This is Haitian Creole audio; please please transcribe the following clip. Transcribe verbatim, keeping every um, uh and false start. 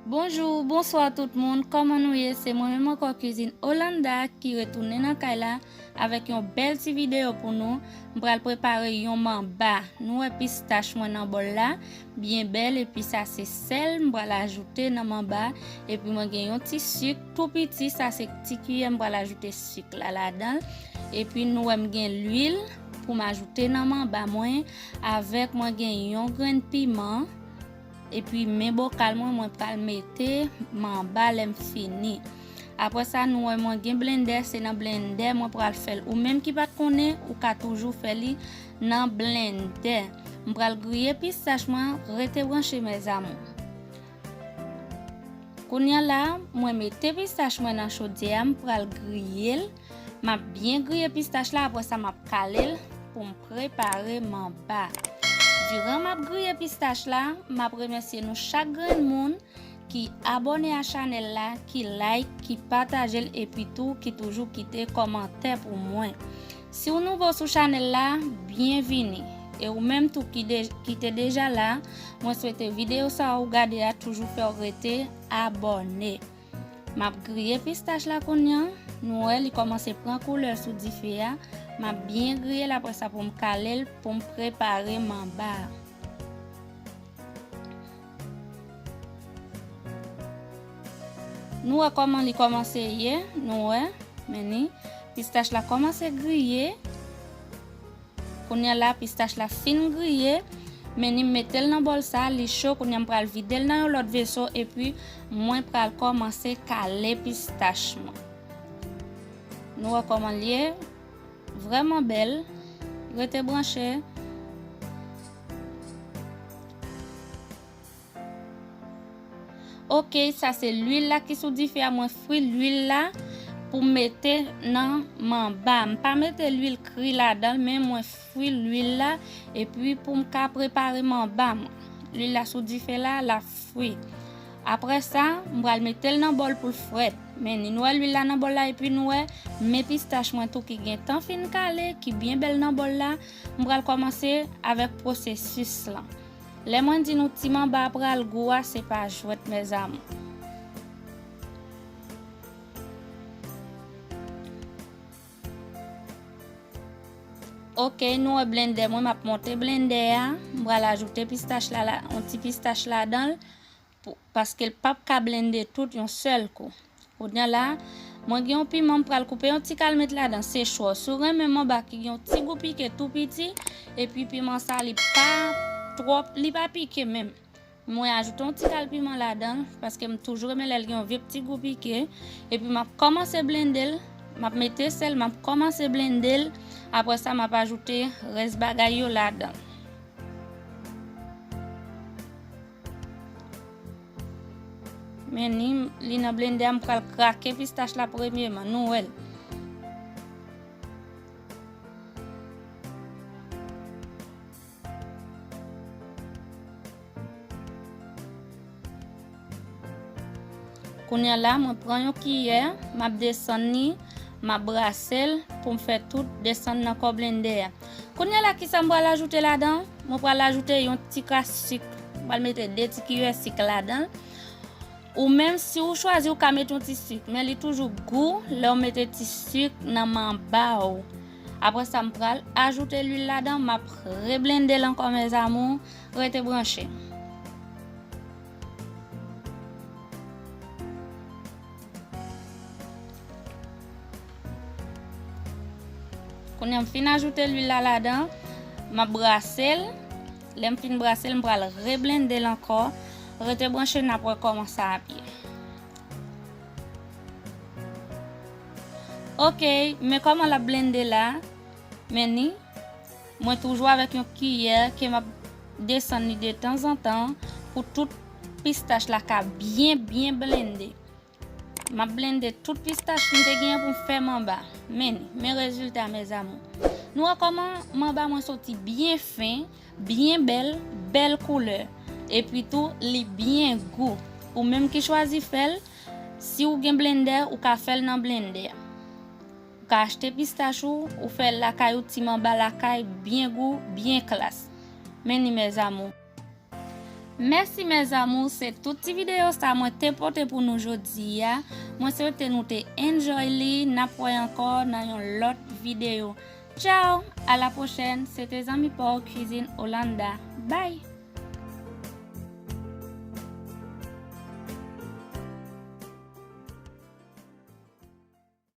Bonjou, bonswa tout moun, kòman nou ye? Se mwen menm ankò, Kwizin Olanda, ki retounen nan kay la avèk yon bèl ti videyo pou nou. M pral prepare yon manba. Nou wè pistach mwen nan bòl la, byen bèl, epi sa se sèl m pral ajoute nan manba. Epi mwen gen yon ti sik tou piti, sa se ti kiyè m pral ajoute sik la ladan l. Epi nou wè m gen lwil pou m ajoute nan manba mwen, avèk mwen gen yon grenn piman. Epi men bokal mwen, mwen pral mete manba lè m fini. Apre sa, nou wè mwen gen blendè, se nan blendè mwen pral fè l. Ou menm ki pa t konnen, ou ka toujou fè li nan blendè. M pral griye pistach mwen, rete branche, mes amours. Kounye a la, mwen mete pistach mwen nan chodyè a, m pral griye l. M ap byen griye pistach la, apre sa m ap kale l pou m prepare manba. Diran m ap griye pistach la, m ap remèsye nou chak grenn moun ki abòne a chanèl la, ki like, ki pataje l, epi tou ki toujou kite kòmantè pou mwen. Si w nouvo sou chanèl la, byenvini. E ou menm tou ki de-, ki te deja la, mwen swete videyo sa ou gade a toujou fè w rete abòne. M ap griye pistach la kounye a. Nou wè li kòmanse pran koulè sou dife a. M ap byen griye l, apre sa pou m kale l, pou m prepare manba a. Nou wè kòman li kòmanse ye, nou wè, men ni, pistach la kòmanse griye. Kounye a la, pistach la fin griye, men ni m mete l nan bòl sa, li cho, kounye a m pral vide l nan yon lòt veso, epi mwen pral kòmanse kale pistach mwen. Nou wè kòman l ye, vrèman bèl, rete branche. Ok, sa se lwil la ki sou dife a. Mwen fri lwil la pou m mete nan manba. M pa mete lwil kri ladan l, men mwen fri lwil la. Epi pou m ka prepare manba mwen. Lwil la sou dife la, l ap fri. Apre sa, m pral mete l nan bòl pou l frèt. Men ni nou wè lwil la nan bòl la, epi nou wè men pistach mwen tou ki gentan fin kale, ki byen bèl nan bòl la. M pral kòmanse avèk pwosesis lan. Lè mwen di nou ti manba pral gou a, se pa jwèt, mes amours. Ok, nou wè blendè mwen, m ap monte blendè a. M pral ajoute pistach la, la, yon ti pistach ladan l, pou, paske l p ap ka blende tout yon sèl kou. Kounye a la, mwen gen yon piman, m pral koupe yon ti kal met ladan, se chwa. Si w renmen manba ki gen yon ti gou pike tou piti, epi piman sa li pa twòp, li pa pike menm. Mwen ajoute yon ti kal piman ladan l, paske m toujou renmen lè l gen yon vye ti gou pike. Epi m ap kòmanse blende l, m ap mete sèl, m ap kòmanse blende l. Apre sa, m ap ajoute rès bagay yo ladan l. Men ni, li nan blendè a, m pral krake pistach la premyeman, nou wè l. Kounye a la, mwen pran yon kiyè, m ap desann li, m ap brase l pou m fè tout desann nan kò blendè a. Kounye a la, kisa m pral ajoute ladan? Mwen pral ajoute yon ti kras sik. Mwen pral mete de ti kiyè sik ladan l. Ou menm, si w chwazi, ou ka mete yon ti sik, men li toujou gou lè w mete ti sik nan manba w. Apre sa, m pral ajoute lwil ladan, m ap reblende l ankò, mes amours. Rete branche. Kounye a m fin ajoute lwil la ladan, m ap brase l. Lè m fin brase l, m pral reblende l ankò. Rete branche, n ap wè kòman sa ap ye. Ok, men kòman l ap blende la. Men ni, mwen toujou avèk yon kiyè ke m ap desann li de tanzantan pou tout pistach la ka byen, byen blende. M ap blende tout pistach m te genyen pou m fè manba. Men ni, men rezilta, mes amours. Nou wè kòman manba mwen soti byen fen, byen bèl, bèl koulè. Epi tou, li byen gou. Ou menm ki chwazi fè l, si w gen blendè, ou ka fè l nan blendè. Ou ka achte pistach ou, ou fè l lakay ou, ti manba lakay, byen gou, byen klas. Men ni, mes amours. Mèsi mes amours, se tout ti videyo sa mwen te pote pou nou jodi a. Mwen swete nou te enjoy li. N ap wè ankò nan yon lòt videyo. Tchao, a la pwochèn. Se te zanmi pa w Cuisine Olanda. Bye.